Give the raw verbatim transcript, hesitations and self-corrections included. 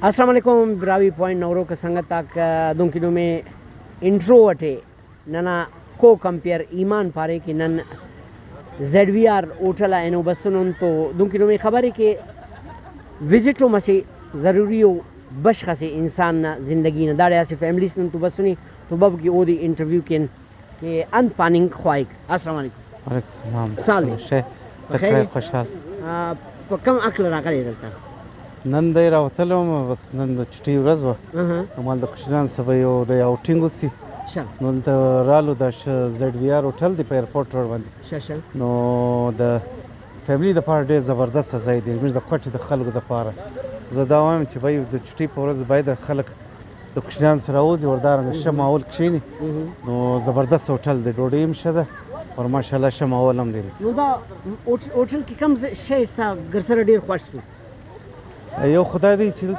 السلام علیکم براہوئی پوائنٹ نا ہروک سنگت آک، دنکہ نمے انٹرو اٹے ننا کو کمپیئر ایمان پارے کہ نن زیڈ وی آر ہوٹل آ اینو بسنن، تو دنکہ نمے خبرے کہ وزٹ ہم اسہ ضروری و بشخ اسے انسان نا زندگی نا، داڑے اسہ فیملیس نن تو بسنے تو بب کہ اودے انٹرویو کین کہ انت پاننگ خواہک۔ السلام علیکم۔ وعلیکم السلام۔ سال دے۔ شے۔ بخیر۔ تکہ خوشحال۔ آ، پہ کم عقل انا کنے دلتا؟ نن دے راوتلو ہم بس نن دا چھٹی ورز و۔ اہا۔ امال دا کشنان سبئی او دا آؤٹنگ اسی۔ شا۔ نن دا رالو دا ش-، زیڈ وی آر ہوٹل دی پہ ایئرپورٹ روڈ باندی۔ شا شا۔ نو دا فیملی دا پارا ڈیر زبردست ء ضعیف دی، مش دا کوٹی دا خلکو دا پارا۔ زه دا وایم چې بھئی د چٹی په ورځ باید خلک د کوچنیانو سره ووځي، وردا رنگه شه ماحول کښیني، نو زبردست هوټل دی، ډوډۍ هم شه ده، او ماشاءالله شه ماحول هم دی. نو دا هوټ-، هوټل کې کوم ز-، شی ستا ګر سره ډیر خوښ سو؟ یو خدای دی چې